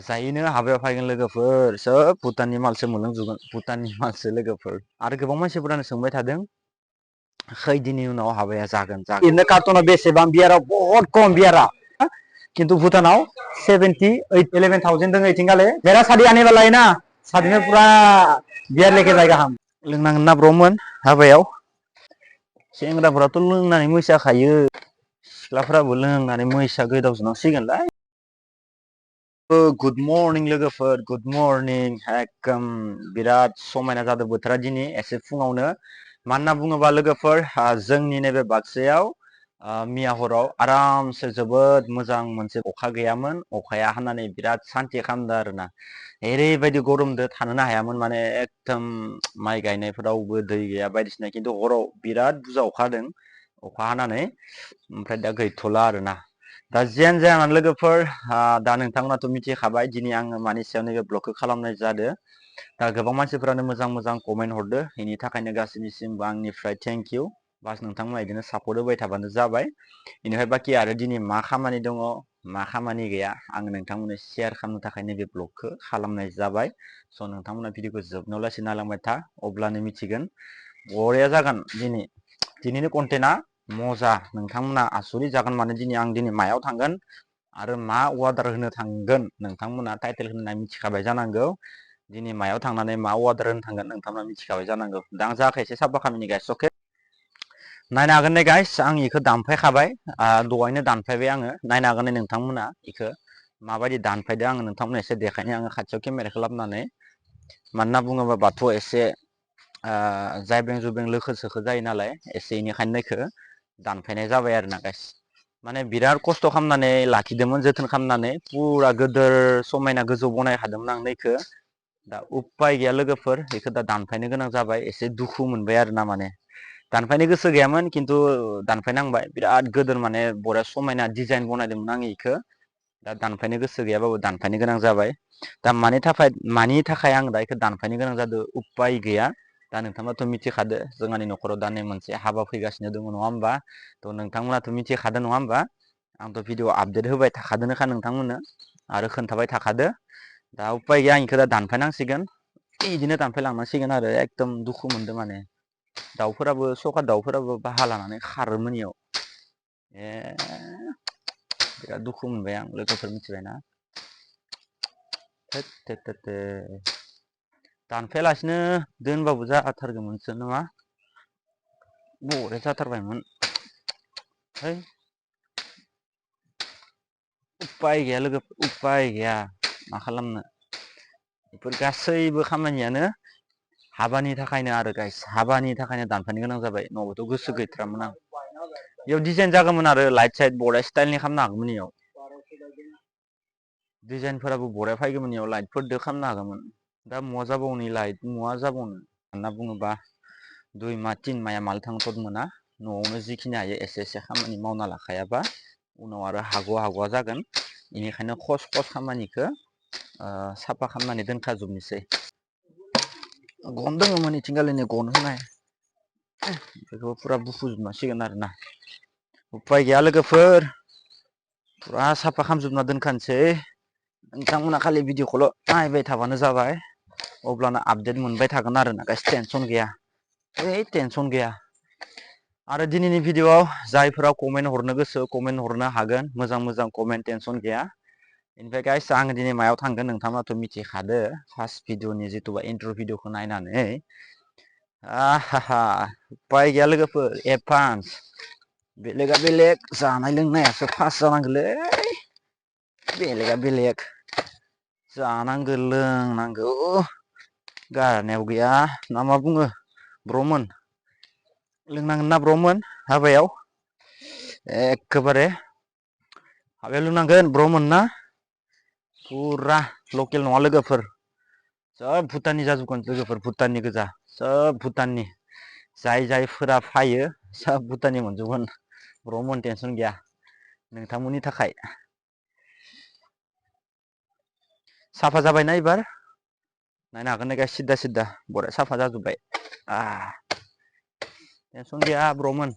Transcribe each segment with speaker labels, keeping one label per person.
Speaker 1: जायैनो हाबायाव फैगोन लोगोफोर सोब भुटाननि मालसो मोनलोंजोबगोन भुटाननि मालसो लोगोफोर आरो गोबां मानसिफोरानो सोंबाय थादों खैदिननि उनाव हाबाया जागोन इरनो कार्टुना बेसेबां बियाराव बहुत खम बियारा किंतु भूटानाव 78 11,000 दङ इथिं गाले मेरा शादी आने वाला है ना शादी में पूरा बियार लेके जाएगा हम लोंनांगोन ना ब्रमोन हाबायाव सेंग्राफोराथ' लोंनानै मोसाखायो सिख्लाफोराबो लोंनानै मैसा गोदावजोबनांसिगोनलाय गुड मर्निं लोगोफोर गुड मर्निं एकदम बिराद समायना जादों बोथोरा दिनै एसे फुङावनो मानो बुङोबा लोगोफोर जोंनि नैबे बाक्सायाव मिया हराव आरामसे जोबोद मोजां मोनसे अखा गैयामोन अखाया हानानै बिराद सान्ति खालामदों आरोना ओरैबायदि गरमदो थानोनो हायामोन माने एकदम माइ गायनायफोरावबो दै गैया बायदिसिना किन्तु हराव बिराद बुरजा अखा हादों अखा हानानै ओमफ्राय दा गैथ'ला आरोना दा जियानो जाया मानो लोगोफोर दा नोंथांमोनाथ' मिथिखाबाय दिनै आङो मानि सायाव नैबे ब्लगखौ खालामनाय जादों दा गोबां मानसिफोरानो मोजां मोजां कमेन्ट हरदो बेनि थाखायनो गासैनिसिमबो आंनिफ्राय थेंक इउ बास नोंथांमोना बिदिनो सापर्ट होबाय थाबानो जाबाय बेनिफ्राय बाखि आरो दिनै मा खामानि दङ मा खामानि गैया आं नोंथांमोननो शेयार खालामनो थाखाय नैबे ब्लगखौ खालामनाय जाबाय स' नोंथांमोना भिडिअखौ जोबनायाव लासै नायलांबाय था अब्लानो मिथिगोन बरिया जागोन दिनैनि कन्टेन्टआ मजा नोंथांमोना आसुरित जागोन माने आं दिनै मायाव थांगोन आरो मा अर्डार होनो थांगोन नोंथांमोना टाइटेल होनना मिथिखाबाय जानांगौ दिनै मायाव थांनानै मा अर्डार होनो थांगोन नोंथांमोना मिथिखाबाय जानांगौ दा आं जायाखै एसे साफा खालामनि गाइस अके नायनो हागोन ने गाइस आं इखौ दानफायखाबाय दहायनो दानफायबाय आङो नायनो हागोन ने नोंथांमोना इखौ माबायदि दानफायदों आङो नोंथांमोना एसे देखायनो आङो खाथियाव केमेराखौ लाबोनानै मानोना बुङोबा बाथौ एसे जायब्रें जुब्रें लोखो सोखो जायो नालाय एसे इनिखायनो इखौ दानफायनाय जाबाय आरोना गाइस माने बिराद खस्थ' खालामनानै लाखिदोंमोन जोथोन खालामनानै पुरा गोदोर समायना गोजौ बनायखादोंमोन आं इखौ दा उपाय गैया लोगोफोर बेखौ दा दानफायनो गोनां जाबाय एसे दुखु मोनबाय आरोना माने दानफायनो गोसो गैयामोन किन्तु दानफायनांबाय बिराद गोदोर माने बरिया समायना डिजाइन बनायदोंमोन आं इखौ दा दानफायनो गोसो गैयाबाबो दानफायनो गोनां जाबाय दा मानि थाखाय आं दा इखौ दानफायनो गोनां जादों उपाय गैया दा नोंथाङाथ' मिथिखादो जोंहानि न'खराव दा नै मोनसे हाबा फैगासिनो दङ नङा होमबा थ' नोंथांमोनाथ' मिथिखादो नङा होमबा आंथ' भिडिअ आपडेट होबाय थाखादोनोखा नोंथांमोननो आरो खोन्थाबाय थाखादो दा उपाय गैया आं इखौ दा दानफायनांसिगोन बिदिनो दानफायलांनांसिगोन आरो एकदम दुखु मोनदों माने दाउफोराबो सखा दाउफोराबो बाहा लानानै खारोमोन इयाव बिराद दुखु मोनबाय आं लोगोफोर मिथिबायना दानफायालासिनो दोनबाबो जाथारगौमोनसो नङा बरिया जाथारबायमोन है उपाय गैया लोगोफोर उपाय गैया मा खालामनो बेफोर गासैबो खामानियानो हाबानि थाखायनो आरो गाइस हाबानि थाखायनो दानफायनो गोनां जाबाय नङाबाथ' गोसो गैथारामोन आं बेयाव डिजाइन जागौमोन आरो लाइट साइट बरिया स्टाइलनि खालामनो हागौमोन इयाव डिजाइनफोराबो बरिया फैगौमोन इयाव लाइटफोरदो खालामनो हागौमोन दा महा जाबावनो लाइट महा जाबावनो होनना बुङोबा 2 माह 3 माया माला थांथ'द मोना न'आवनो जिखिनि हायो एसे एसे खामानि मावना लाखायाबा उनाव आरो हागवा जागोन बेनिखायनो खस खामानिखौ साफा खालामनानै दोनखाजोबनोसै गन दङमोन इथिंगालिनि गन होनाय बेखौ फुरा बुफुजोबनांसिगोन आरोना उपाय गैया लोगोफोर फुरा साफा खालामजोबना दोनखानोसै नोंथांमोना खालि भिडिअखौल' नायबाय थाबानो जाबाय अब्लानो आपडेट मोनबाय थागोन आरोना गाइस टेनसन गैया ओइ टेनसन गैया आरो दिनैनि भिडिअआव जायफोरा कमेन्ट हरनो गोसो कमेन्ट हरनो हागोन मोजां कमेन्ट टेनसन गैया बेनिफ्राय गाइस आं दिनै मायाव थांगोन नोंथांमोनाथ' मिथिखादो फार्स्ट भिडिअनि जिथुबा इन्ट्र' भिडिअखौ नायनानै उपाय गैया लोगोफोर एडभान्स बेलेगा बेलेग जानाय लोंनायासो फार्स्ट जानांगौलै बेलेगा बेलेग जानांगौ लोंनांगौ गारनायाव गैया ना मा बुङो ब्रमोन लोंनांगोन ना ब्रमोन हाबायाव एखेबारे हाबायाव लोंनांगोन ब्रमोन ना पुरा लकेल नङा लोगोफोर सब भुटाननि जाजोबगोन लोगोफोर भुटाननि गोजा सब भुटाननि जायफोरा फैयो सब भुटाननि मोनजोबगोन ब्रमोन टेनसन गैया नोंथांमोननि थाखाय साफा जाबायना एबार नायनो हागोन ना गाइस सिदा बरिया साफा जाजोब्बाय टेनसन गैया ब्रमोन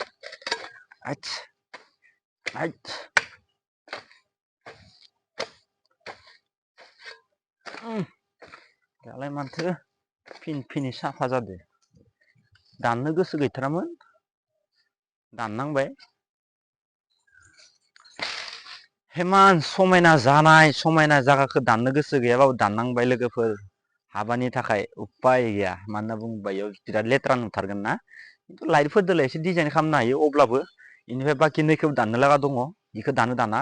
Speaker 1: दालाय माथो फिन फिनि साफा जादो दाननो गोसो गैथारामोन दाननांबाय हेमान समायना जानाय समायना जागाखौ दाननो गोसो गैयाबाबो दाननांबाय लोगोफोर हाबानि थाखाय उपाय गैया मानो बुंबा इयाव बिराद लेथ्रा नुथारगोन ना खिन्थु लाइटफोरदोलाय एसे डिजाइन खालामनो हायो अब्लाबो इनिफ्राय बाखि नैखौबो दाननो लागा दङ इखौ दानो दाना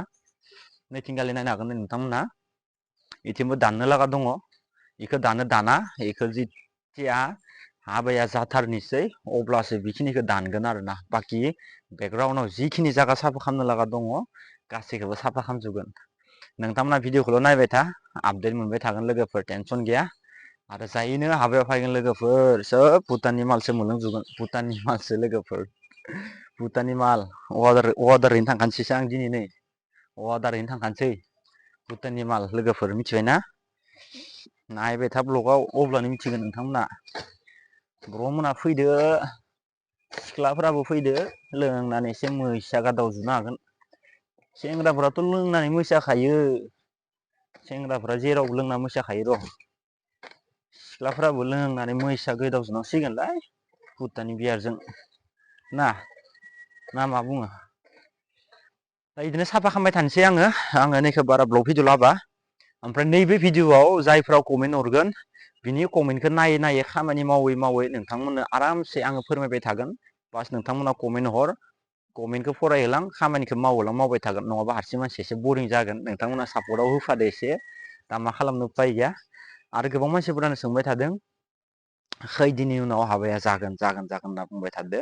Speaker 1: नैथिंगालि नायनो हागोन नोंथांमोना इथिंबो दाननो लागा दङ इखौ दानो दाना इखौ जिथिया हाबाया जाथारनिसै अब्लासो बेखिनिखौ दानगोन आरोना बाखि बेकग्राउन्डआव जिखिनि जागा साफा खालामनो लागा दङ गासैखौबो साफा खालामजोबगोन नोंथांमोना भिडिअखौल' नायबाय था आपडेट मोनबाय थागोन लोगोफोर टेनसन गैया आरो जायैनो हाबायाव फैगोन लोगोफोर सोब भुटाननि मालसो मोनलोंजोबगोन भुटाननि मालसो लोगोफोर भुटाननि माल अर्डारैनो थांखानोसैसो आं दिनै नै अर्डारैनो थांखानोसै भुटाननि माल लोगोफोर मिथिबायना नायबाय था ब्लगाव अब्लानो मिथिगोन नोंथांमोना ब्र'मोना फैदो सिख्लाफोराबो फैदो लोंनानै एसे मैसा गादावजोबनो हागोन सेंग्राफोराथ' लोंनानै मोसाखायो सेंग्राफोरा जेरावबो लोंना मोसाखायो र' सिख्लाफोराबो लोंनानै मैसा गोदावजोबनांसिगोनलाय भुटाननि बियारजों ना मा बुङो दा बिदिनो साफा खालामबाय थानोसै आङो नैखौ बारा ब्लग भिडिअ लाबा ओमफ्राय नैबे भिडिअआव जायफ्राव कमेन्ट हरगोन बिनि कमेन्टखौ नायै नायै खामानि मावै मावै नोंथांमोननो आरामसे आङो फोरमायबाय थागोन बास नोंथांमोना कमेन्ट हर कमेन्टखौ फरायहोलां खामानिखौ मावहोलां मावबाय थागोन नङाबा हारसिं मानसि एसे बरिं जागोन नोंथांमोना सापर्टआव होफादो एसे दा मा खालामनो उपाय गैया आरो गोबां मानसिफोरानो सोंबाय थादों खैदिननि उनाव हाबाया जागोन होनना बुंबाय थादो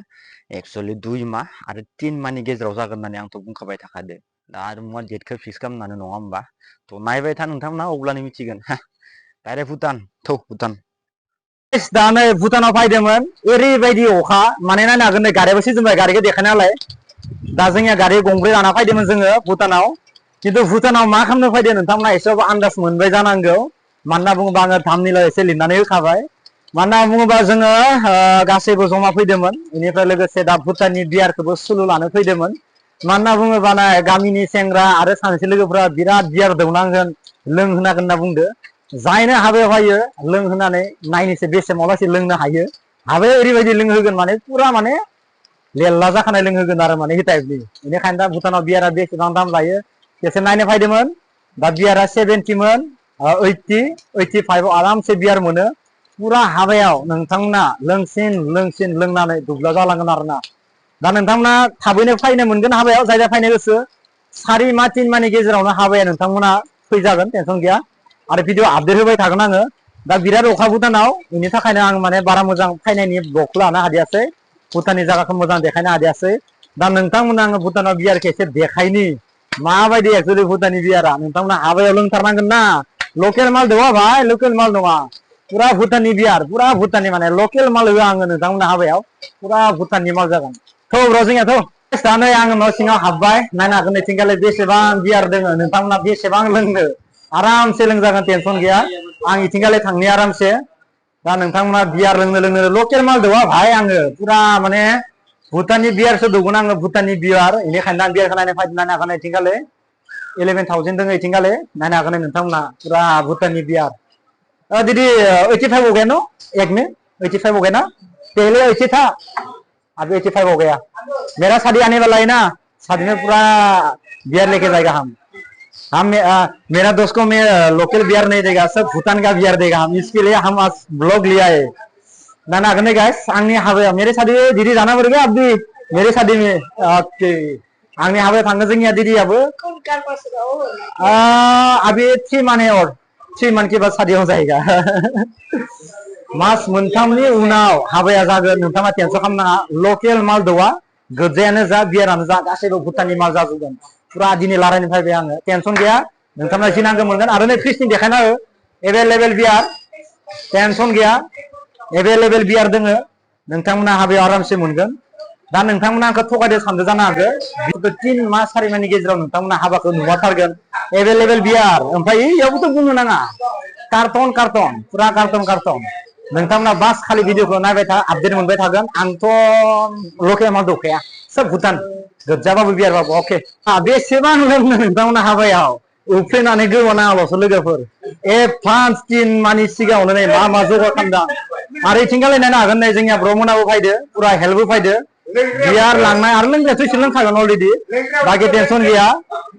Speaker 1: एक्सुवेलि 2 माह आरो 3 माहनि गेजेराव जागोन होननानै आंथ' बुंखाबाय थाखादो दा आरो मुवा डेटखौ फिक्स खालामनानै नङा होमबा थ' नायबाय था नोंथांमोना अब्लानो मिथिगोन डाइरेक्ट भुटान दा नै भुटानाव फैदोंमोन ओरैबायदि अखा माने नायनो हागोन नै गारियाबो सिजोबबाय गारिखौ देखायना नालाय दा जोंनिया गारि गंब्रै लाना फैदोंमोन जोङो भुटानाव खिन्थु भुटानाव मा खालामनो फैदों नोंथांमोना एसेबाबो आन्दाज मोनबाय जानांगौ मानो होनना बुङोबा आङो थाम्बनेइलाव एसे लिरनानै होखाबाय मानो होनना बुङोबा जोङो गासैबो जमा फैदोंमोन बेनिफ्राय लोगोसे दा भुटाननि बियारखौबो सुलु लानो फैदोंमोन मानो होनना बुङोबा गामिनि सेंग्रा आरो सानैसो लोगोफ्रा बिराद बियार दौनांगोन लोंहोनांगोन होनना बुंदो जायनो हाबायाव फैयो लोंहोनानै नायनोसै बेसे मावलासै लोंनो हायो हाबाया ओरैबायदि लोंहोगोन माने पुरा माने लेल्ला जाखानाय लोंहोगोन आरो माने टाइपनि बेनिखायनो दा भुटानाव बियारा बेसेबां दाम लायो एसे नायनो फैदोंमोन दा बियारा 70 मोन 85 आरामसे बियार मोनो पुरा हाबायाव नोंथांमोना लोंसिन लोंनानै दुब्ला जालांगोन आरोना दा नोंथांमोना थाबैनो फैनो मोनगोन हाबायाव जाय फैनो गोसो 4 माह 3 माहनि गेजेरावनो हाबाया नोंथांमोना फैजागोन टेनसन गैया आरो भिडिअ आपडेट होबाय थागोन आङो दा बिराद अखा भुटानाव बेनि थाखायनो आं माने बारा मोजां फैनायनि ब्लगखौ लानो हादियासै भुटाननि जायगाखौ मोजां देखायनो हादियासै दा नोंथांमोना आङो भुटानाव बियारखौ एसे देखायनि माबायदि एक्चुअलि भुटाननि बियारा नोंथांमोना हाबायाव लोंथारनांगोन ना लकेल माल दङ भाई लकेल माल नङा पुरा भुटाननि बियार पुरा भुटाननि माने लकेल माल होआ आङो नोंथांमोना हाबायाव पुरा भुटाननि माल जागोन थ' ब्र जोंनियाथ' दा नै आङो न' सिङाव हाबबाय नायनो हागोन नैथिंगालाय बेसेबां बियार दोङो नोंथांमोना बेसेबां लोंनो आरामसे लोंजागोन टेनसन गैया आं इथिंगालाय थांनि आरामसे दा नोंथांमोना बियार लोंनो लकेल माल दङ भाई आङो पुरा माने भुटाननि बियारसो दौगोन आङो भुटाननि बियार बेनिखायनो आं बियारखौ नायनो फैदों नायनो हागोन इथिंगाले 11,000 दङ इथिंगाले नायनो हागोन नोंथांमोना पुरा भुटाननि बियार दीदी 85 हो गया नो एक में 85 हो गया ना पहले 80 था अभी 85 हो गया मेरा शादी आने वाला है ना शादी में पूरा बियर लेके जाएगा हम मेरा दोस्त को मैं लोकल बियर नहीं देगा सब भूटान का बियर देगा हम इसके लिए हम आज ब्लॉग लिया है ना ना अगले गाइस आंनि हाबायाव मेरे शादी में दीदी जाना पड़ेगा अब भी मेरे शादी में ओके आंनि हाबायाव थांगोन जोंनिया दीदीयाबो अभी 3 माह और 3 माह के बाद शादी हो जाएगा मास मोनथामनि उनाव हाबाया जागोन नोंथाङा टेनसन खालामनाङा लकेल माल दौआ गोजायानो जा बियारानो जा गासैबो भुटाननि माल जाजोबगोन पुरा दिनै लारायनो फैबाय आङो टेनसन गैया नोंथांमोना जि नांगौ मोनगोन आरो नै फ्रिजनि देखायना हो एभेलेबेल बियार टेनसन गैया एभेलेबेल बियार दोङो नोंथांमोना हाबायाव आरामसे मोनगोन दा नोंथांमोना आंखौ थगायदो सानदो जानो हागौ 3 माह 4 माहनि गेजेराव नोंथांमोना हाबाखौ नुवाथारगोन एभेलेबेल बियार ओमफ्राय इयावबोथ' बुंनो नाङा कार्टन पुरा कार्टन नोंथांमोना बास खालि भिडिअखौ नायबाय था आपडेट मोनबाय थागोन आंथ' लकेल माल दौखाया सोब भुटान गोजाबाबो बियारबाबो अके बेसेबां लोंनो नोंथांमोना हाबायाव
Speaker 2: उफ्लेनानै गोमानाङाल'सो लोगोफोर एडभान्स 3 मानि सिगाङावनो नै मा जगार खालामदों आरो इथिंगालाय नायनो हागोन नै जोंनिया ब्रह्मनाबो फायदो पुरा हेल्पबो फायदो बियार लांनाय आरो लोंग्रायाथ' इसोर लोंखागोन अलरेडि बाखि टेनसन गैया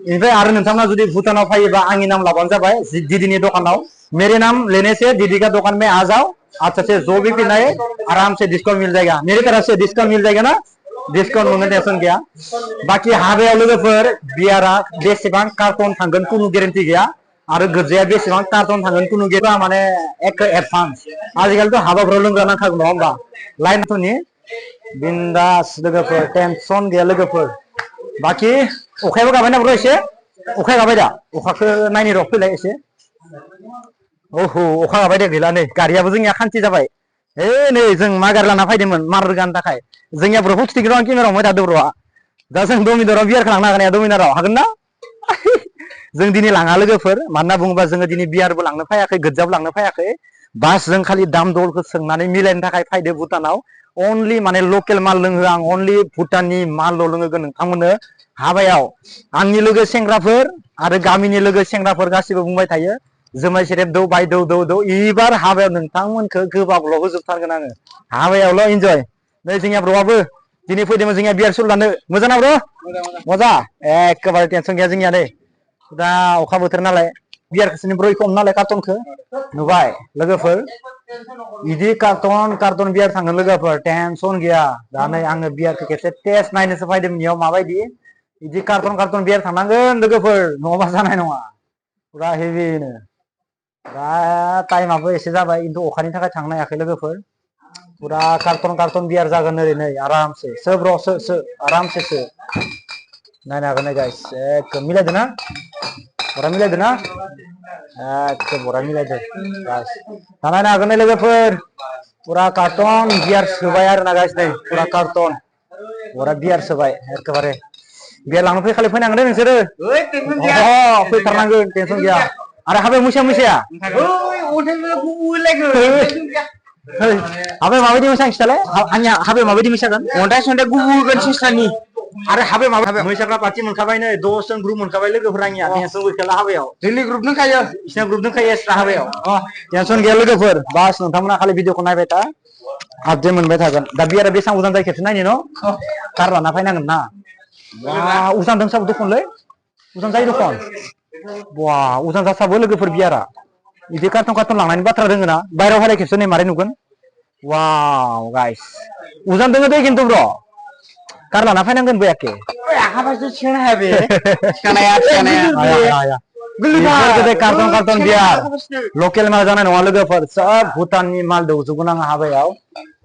Speaker 2: इनिफ्राय आरो नोंथांमोना जुदि भुटानाव फैयोबा आंनि नाम लाबानो जाबाय दीदीनि दखानाव मेरे नाम लेने से दीदी का दुकान में आ जाओ अच्छा से जो भी पीना है आराम से डिस्काउंट मिल जाएगा मेरी तरफ से डिस्काउंट मिल जाएगा ना डिस्काउंट मोनगोन टेनसन गैया बाखि हाबायाव लोगोफोर बियारा बेसेबां कार्टन थांगोन कुनु गेरेन्टि गैया आरो गोजाया बेसेबां कार्टन थांगोन कुनु गैया माने एक एडभान्स आजिखालिथ' हाबाफोराव लोंग्रा नांखागौ नङा होमबा लाइनथ'नि बिन्दास लोगोफोर टेनसन गैया लोगोफोर बाखि अखायाबो गाबाय ना ब्र एसे अखाया गाबाय दा अखाखौ नायनि र' फैलाय एसे ओहो अखा गाबाय दे गैला नै गारियाबो जोंनिया खान्थि जाबाय नै जों मा गारि लाना फैदोंमोन मार रोगानो थाखाय जोंनिया ब्र'खौ थुथिगोन आं केमेरायाव हमबाय थादों ब्र'आ दा जों डमिनराव बियारखौ लांनो हागोन डमिनाराव हागोन ना जों दिनै लाङा लोगोफोर मानोना बुङोबा जोङो दिनै बियारबो लांनो फैयाखै गोज्जाबो लांनो फैयाखै बास जों खालि दाम दलखौ सोंनानै मिलायनो थाखाय फैदो भुटानाव अनलि माने लकेल माल लोङो आं अनलि भुटाननि मालल' लोंहोगोन नोंथांमोननो हाबायाव आंनि लोगो सेंग्राफोर आरो गामिनि लोगो सेंग्राफोर गासिबो बुंबाय थायो जुमाय सेरेब दौ बाय दौ दौ दौ एबार हाबायाव नोंथांमोनखौ गोबाबल' होजोबथारगोन आङो हाबायावल' इन्जय नै जोंनिया ब्र'आबो दिनै फैदोंमोन जोंनिया बियार सुल लानो मोजां ना ब्र' मोजां एखेबारे टेनसन गैया जोंनिया नै दा अखा बोथोर नालाय बियारखौसो ब्र'य खम नालाय कार्टनखौ नुबाय लोगोफोर बिदि कार्टन बियार थाङो लोगोफोर टेनसन गैया दा नै आङो बियारखौ खेबसे टेस्ट नायनोसो फैदोंमोन इयाव माबायदि बिदि कार्टन बियार थांनांगोन लोगोफोर नङाबा जानाय नङा पुरा हेभिनो दा टाइमाबो एसे जाबाय खिन्थु अखानि थाखाय थांनो हायाखै लोगोफोर पुरा कार्टन बियार जागोन ओरै नै आरामसे सो ब्र' सो आरामसे सो नायनो हागोन नै गाइस एकदम मिलायदो ना बरा मिलायदो ना एकदम बरा मिलायदो गाइस दा नायनो हागोन नै लोगोफोर पुरा कार्टन बियार सोबाय आरो ना गाइस नै पुरा कार्टन बरा बियार सोबाय एखेबारे बियार लांनो फै खालि फैनांगोन दे नोंसोरो फैथारनांगोन टेनसन गैया आरो हाबायाव मोसाया हाबायाव माबायदि मोसानो खिथालाय आंनिया हाबायाव माबायदि मोसागोन अन्थाइ सन्थाइ गुबुगोन सिस्टारनि आरो हाबायाव माबा मोसाग्रा पार्टि मोनखाबाय नै 10 जन ग्रुप मोनखाबाय लोगोफोर आंनिया टेनसन गैखाला हाबायाव जोंनि ग्रुप दंखायो बिसिना ग्रुप दंखायो एक्सट्रा हाबायाव टेनसन गैया लोगोफोर बास नोंथांमोना खालि भिडिअखौ नायबाय था आपडेट मोनबाय थागोन दा बियारा बेसेबां उजान जायो खेबसे नायनि न' कार लाना फैनांगोन ना उजान दोंसाबो दखनलै उजान जायो दखन बा उजान जासाबो लोगोफोर बियारा बिदि कार्टन लांनायनि बाथ्रा दोङो ना बायराव हालाय खेबसे नै मारै नुगोन वाव गाइस उजान दोङो दे खिन्थु ब्र' कार लाना फैनांगोन बयाके कार्टन बियार लकेल माल जानाय नङा लोगोफोर सब भुटाननि माल दौजोबगोन आं हाबायाव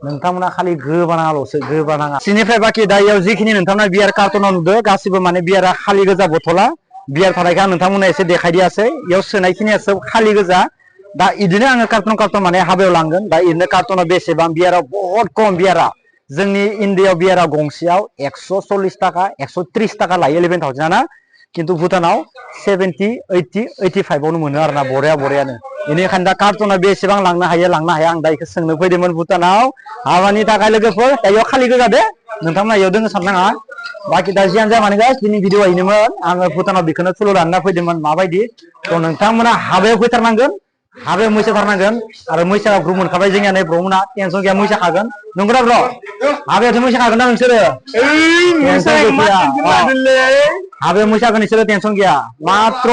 Speaker 2: नोंथांमोना खालि गोबानाङाल'सो गोबानाङा सिनिफ्राय बाखि दा इयाव जिखिनि नोंथांमोना बियार कार्टनाव नुदो गासिबो माने बियारा खालि गोजा बथला बियार थानायखौ आं नोंथांमोना एसे देखायदियासै इयाव सोनायखिनिया सब खालि गोजा दा इदिनो आङो कार्टन माने हाबायाव लांगोन दा इदिनो कार्टनाव बेसेबां बियाराव बहुत खम बियारा जोंनि इण्डियायाव बियारा गंसेयाव 140 टाका 130 टाका लायो 11,000 ना खिन्थु भुटानाव 70 80 85 आवनो मोनो आरोना बरियानो बेनिखायनो दा कार्टना बेसेबां लांनो हाया आं दा इखौ सोंनो फैदोंमोन भुटानाव हाबानि थाखाय लोगोफोर दा इयाव खालि गोजा दे नोंथांमोना इयाव दोङो साननाङा बाखि दा जियानो जाया मानो गाइस दिनै भिडिअ हैनोमोन आङो भुटानाव बेखौनो थुलु लाना फैदोंमोन माबायदि थ' नोंथांमोना हाबायाव फैथारनांगोन हाबायाव मोसाथारनांगोन आरो मैसायाव ग्रुप मोनखाबाय जोंनिया नै ब्र'मोना टेनसन गैया मैसाखागोन नंगौना ब्र' हाबायावथ' मैसाखागोन ना नोंसोरो हाबायाव मैसागोन नोंसोरो टेनसन गैया मात्र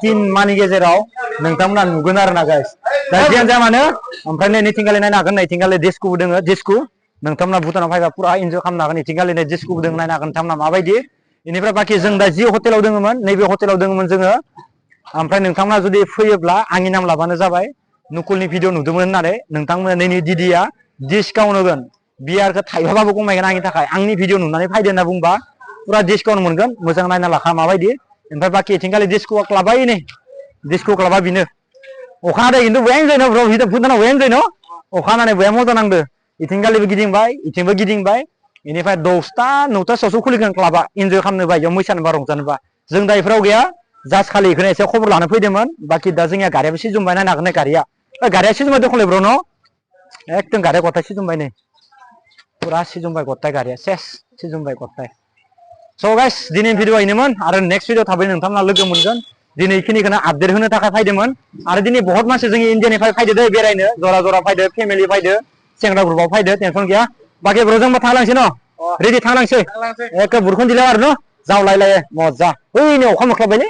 Speaker 2: 3 मानि गेजेराव नोंथांमोना नुगोन आरो ना गाइस दा जियानो जाया मानो ओमफ्राय नै नैथिंगालि नायनो हागोन नैथिंगालि डिस्कुबो दोङो डिस्कु नोंथांमोना भुटानाव फैबा पुरा इन्जय खालामनो हागोन नैथिंगालि नै डिस्कुबो दोङो नायनो हागोन नोंथांमोना माबायदि बेनिफ्राय बाखि जों दा जि हटेलाव दोङोमोन नैबे हटेलाव दोङोमोन जोङो ओमफ्राय नोंथांमोना जुदि फैयोब्ला आंनि नाम लाबानो जाबाय नुकुलनि भिडिअ नुदोंमोन होननानै नोंथांमोना नैनि दिदिया डिसकाउन्ट होगोन बियारखौ थाइबाबाबो खमायगोन आंनि थाखाय आंनि भिडिअ नुनानै फैदो होनना बुंबा पुरा डिसकाउन्ट मोनगोन मोजां नायना लाखा माबायदि ओमफ्राय बाखि इथिंगालि डिस्कुआ क्लाबा नै डिस्कु क्लाबा बिनो अखा हादों खिन्थु बया इन्जय न ब्र' भुटानाव बया इन्जय न अखा हानानै बया मजा नांदो इथिंगालिबो गिदिंबाय इथिंबो गिदिंबाय बेनिफ्राय 10टा 9टा सोआवसो खुलिगोन क्लाबा इन्जय खालामनोबा इयाव मोसानोबा रंजानोबा जों दा इफोराव गैया जास्ट खालि इखौनो एसे खबर लानो फैदोंमोन बाखि दा जोंनिया गारियाबो सिजुमबाय नायनो हागोन गारिया सिजुमबाय दख'लै ब्र' न एकदम गारिया गथाय सिजुमबाय नै पुरा सिजुमबाय गथाय गारिया सेस सिजुमबाय गथाय स' गाइस दिनै भिडिअ आइनोमोन आरो नेक्स्ट भिडिअ थाबै नोंथांमोना लोगो मोनगोन दिनै इखिनिखौनो आपडेट होनो थाखाय फायदोंमोन आरो दिनै बहुत मानसि जोंनि इण्डियानिफ्राय फायदो दै बेरायनो जरा जरा फायदो फेमिलि फायदो सेंग्रा ग्रुपआव फायदो टेनसन गैया बाखि ब्र जोंबो थांलांसै न रेडि थांलांसै एखे बुरखुन दिलाव आरो न जावलायलायो मजा ओइनो अखा मोख्लाबबायलै